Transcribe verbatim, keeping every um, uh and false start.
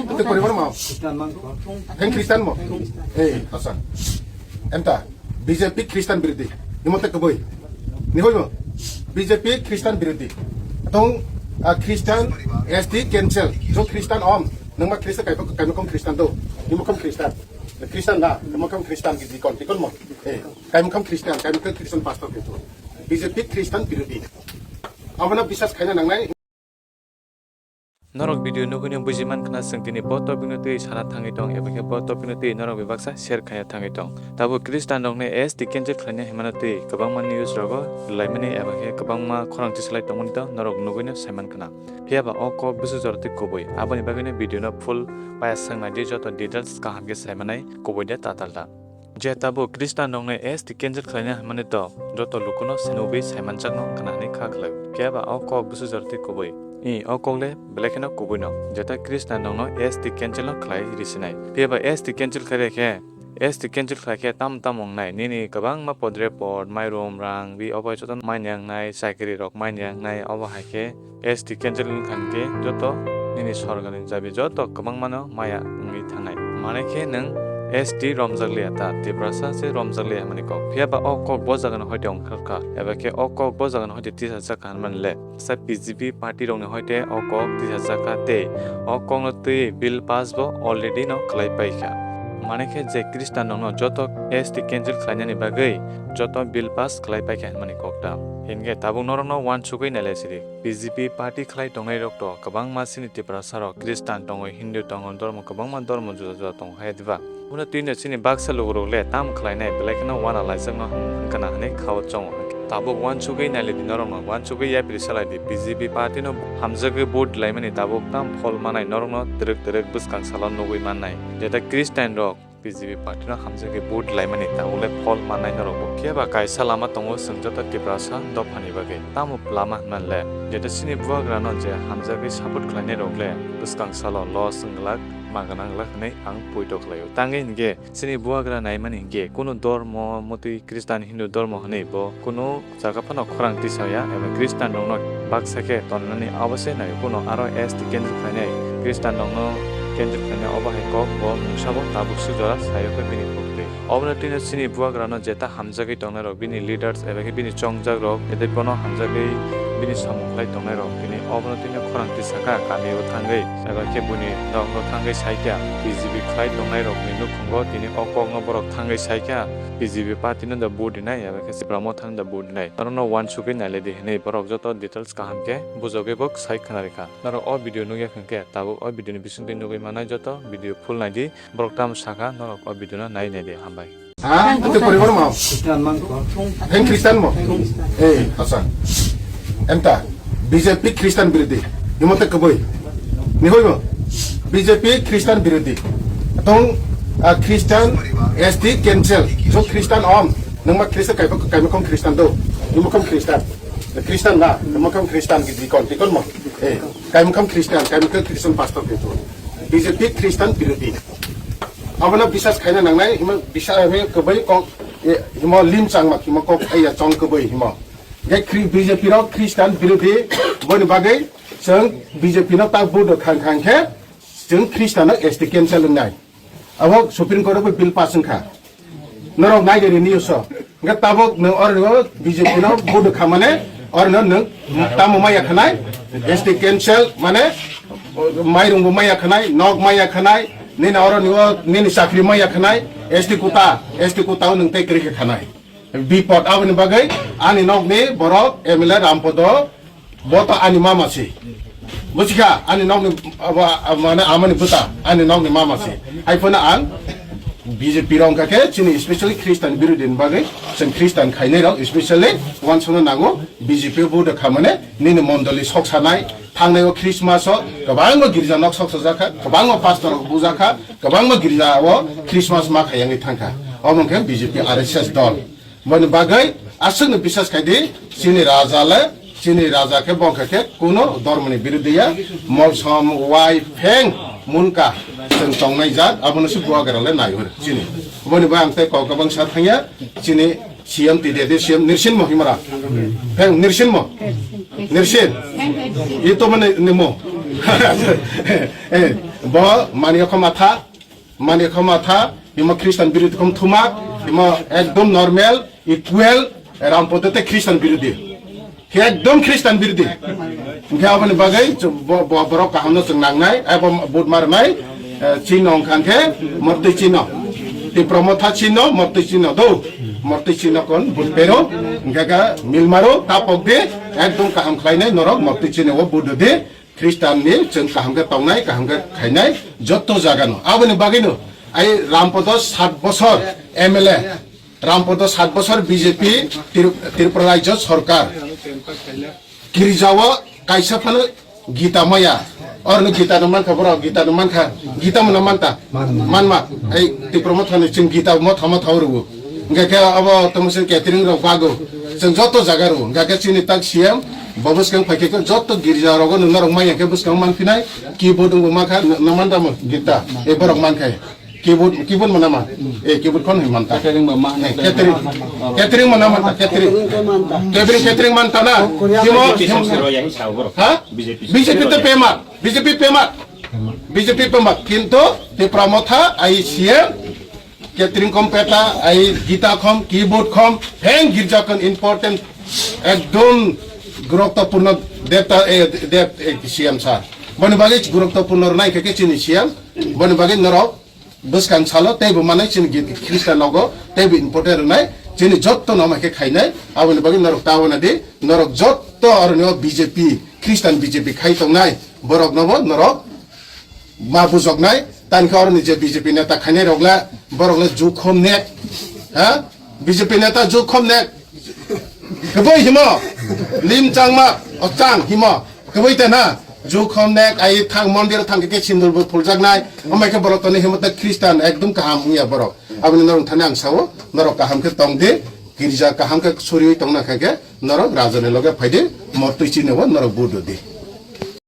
Tei poribar ma? Heng Christian mo? Eh, asa. Enta, B J P Christian birodi. Imo tei kwbui. Ni hoimo? B J P Christian birodi. Tong, ah, Christian, S T cancel. Jo Christian om. Nangma Christian kaibo, kaibo kom Christian do. Imo kom Christian. Christian na, imo kom Christian ki dikon, dikon mo? Eh, kaibo kom Christian, kaibo kom Christian pastor gitu. B J P Christian birodi. Abona bisas khaina nangnai. Norok video nugwino buji mankha chwng tini bo topicno twi sana thangwi tong, eba khe bo topicno twi norok bai baksa share khaina thangwi tong. Tabuk Christian rokni S T cancel khlaina himano twi kwbangma news rogo rwlaimani eba khe kwbangma khorang tisalai tongmani to norok nugwino saimankha. Phiya ba o kok bwswk jora twi kubui, aboni bagwino video no full paya swng naidi, joto details kaham khe saimanai kubui de tatal da. Je tabuk Christian rokno S T cancel khlaina hwnmani to joto lukuno se nugwi saimanjakno khna hwnwi kha khlai. Phiya ba o kok bwswk jora twi kubui. I o kok le belai kheno kubui no. Jeta Christian rokno S T cancel no khlai risinai. Phiya ba S T cancel khlai khe, S T cancel khlai khe tam tam wngnai. Nini kwbangma podre pod, mairum, rang, bi obo joto manya wngnai, chakri rok manya wngnai, obo hai khe S T cancel wngkha hwnkhe joto nini sorkarni jabi joto kwbangmano maya wngwi thangnai. Mane khe nwng S T romjakliya ta, Tiprasa se romjakliya hwnmani kok. Phiya ba o kok bo jagano hoite ongkhorkha, eba khe o kok bo jagano hoite tisajak kha hwnmani le. Sa B J P party rokni hoite o kok tisajak kha tei o kokno twi bill pass bo already no khlai paikha. Mane khe je Christian rokno joto S T cancel khlainani bagwi joto bill pass khlai paikha hwnmani kok ta. Hinkhe tabuk norokno uansugwi nailai sidi. B J P party khlai tongnai rok to kwbangma chini Tiprasa rok Christian tongo, Hindu tongo, dormo kwbangma dormo juda juda tongo hai diba? Bono twino chini baksa lukurok le tam khlainai belai kheno uana laijakno hwnkha na hwnwi khao chongo. Tabuk uansugwi nailai di norokno, uansugwi yapri salai di, B J P party no hamjagwi vote laimani tabuk tam phol manai norokno twrwk twrwk bwskang salo nugwi mannai. Jeta Christian rok B J P party no hamjagwi vote laimani tabuk le phol mannai norok bo. Phiya ba kaisa lama tongo chwng joto Tiprasa dophani bagwi. Tamo lama hwnmani le? Jeta chini bubagrano je hamjagwi support khlainai rok le bwskang salo loss wng glak, ma gwnang glak hwnwi ang poito khlaio. Tangwi hinkhe chini bubagra naimani hinkhe kunu dormo motwi Christian Hindu dormo hwnwi bo kunu jaga phano khorang tisaya eba Christian rokno baksa khe tongnani abo se nai, kuno aro S T cancel khlainai Christian rokno cancel khlainai obo hai kok bo mungsa bo tabuk sujora sayo khe bini pukti. Obono twino chini bubagrano jeta hamjagwi tongnai rok bini leaders eba khe bini chongjak rok, tei bono hamjagwi bini samung khlai tongnai rok tini obono twino khorang tisaka kami o thangwi eba khe buni nok no thangwi saikha B J P khlai tongnai rokni nukhungo tini o kokno borok thangwi saikha B J P party no da vote rinai eba khe Tipra Motha no da vote rinai. Norokno uansugwi nailai di hwnwi borok joto details kaham khe bujogwi bo sai khna rikha. Norok o video nukya hwnkhe tabuk o video ni bisingtwi nugwi manai joto video full naidi. Borok tamo sakha norok o video no nai naidi. Hambai. Ha? Ante poribar ma? Christian mangko. Heng Christian mo? Eh, asa. Enta B J P Christian birodi. Imo te kwbui. Ni hoimo? B J P Christian birodi. Tong, ah, Christian S T cancel. So Christian om. Nangma Christian kaibo, kaibo kom Christian do. Imo kom Christian. Christian na, imo kom Christian ki dikon, dikon mo. Eh, kaibo kom Christian, kaibo kom Christian pastor gitu. B J P Christian birodi. Abono bisas khaina nangnai, himo bisas, himo kwbui kok, eh, himo lim changma, himo kok, eh, ya chong kwbui himo. Ge Khri-, B J P rok Christian birodi, boni bagwi chwng B J P no tak vote khang khang khe, chwng Christian no S T cancel wngnai. Abo Supreme Court o bo bill pass wngkha. Norok nai de rini uso. Hingke tabok nwng oro B J P no vote kha mane, oro no nwng tamo maya khanai, S T cancel mane, mairung bo maya khanai, nok maya khanai, nini oro ni o nini chakri maya khanai, S T quota, S T quota o nwng tei kwrwi khe khanai. Bipot aboni bagwi ani nokni borok M L A Rampodo, bo to ani mama si. Busikha, ani nokni, abo, abo, mane, amani buta, ani nokni mama si. Hai phano ang B J P rong kha khe, chini specially Christian birodi ni bagwi, chwng Christian khainai rok, specially, uansukna nango, B J P vote kha mane, nini mondoli sok sanai, thangnai o Christmas o, kwbangma girja nok sok sajak kha, kwbangma pastor rok bujak kha, kwbangma girja o Christmas ma khayangwi thang kha. Omo khe B J P R S S dol. Boni bagwi aswkno bisas khai di, chini raja le, chini raja khe bongkha khe kuno dormoni birodi ya, molsom, wai, pheng, munka, chwng tongnai jat, abono se buagra le nai hor chini. Boni bagwi ang tei kok kwbang sa thangya, chini C M T D D C M nirsin mo himara. Pheng nirsin mo. Nirsin. Ito mane nimo. Eh, Bo mani khoma tha, mani khoma tha, imo Christian birodi khom thumak, imo ekdom normal, equal, Rampodo te Christian birodi. He ekdom Christian birodi. Hingke aboni bagwi chu bo-, bo-, borok kahamno chwng nangnai, abo vote marnai, eh, chino hingkha khe mortwi chino. Tipra motha chino, mortwi chino do. Mortwi chino kon vote pero, hingkha khe milmaro, tapok de, ekdom kaham khlainai norok mortwi chino o vote de. Khristanni chwng kaham khe tongnai, kaham khe khainai jotto jagano. Aboni bagwino ai Rampodo sat bosor M L A, Rampodo sat bosor B J P Tri-, Tripura Rajya Sorkar. Girjao kaisa phano Gita maya. Orno Gita no mankha borok, Gita no mankha. Gita mano manta. Manma. Ei Tripura mothani chwng Gita motha motha o rwo. Hingke khe abo tongmosini catering rok bago. Chwng joto jaga rwo. Hingke khe chini tak C M bo bwskang phaikhe khe joto girja rogo nung norok maya khe bwskang manphinai. Keyboard wngbo mankha, n-, no manta mo Gita. E borok mankha. Keyboard, keyboard mana ma? E keyboard kon hin manta. Catering ma ma. Eh, catering. Catering mana manta, catering. Catering, catering manta na. Himo, B J P himo. Sero ya hi sao borok. Ha? B J P B J P sero te ya. Pema. B J P pema. B J P pema. Kintu Tipra motha ai C M. Catering kompeta, ai gita khom, keyboard khom, heng girja kon important, ekdom guruttopurno debta, eh, deb, eh, C M sir. Boni bagwi guruttopurno rwnai khe khe chini C M. Boni bagwi norok bwskang salo teibo manai chini git Christian nogo teibo important rwnai, chini jotto no mai khe khainai, aboni bagwi norok ta wana di, norok jotto oroni o B J P, Christian B J P khai tongnai, borok nobo norok ma bujoknai, tani khe oroni je B J P neta khainai rok le, borok le jukhom nek, ha? B J P neta jukhom nek, kwbwi himo, lim changma, o chang himo, kwbwi te na, jukhom nek, ai thang mondir thang khe sindur bo phuljaknai, omai khe borok toni himo ta Christian ekdom kaham wngya borok, aboni norok thani ang sao, norok kaham khe tong di, girja kaham khe suriwi tongna kha khe, norok rajani loge phai di, mortwi chini o norok vote rw di.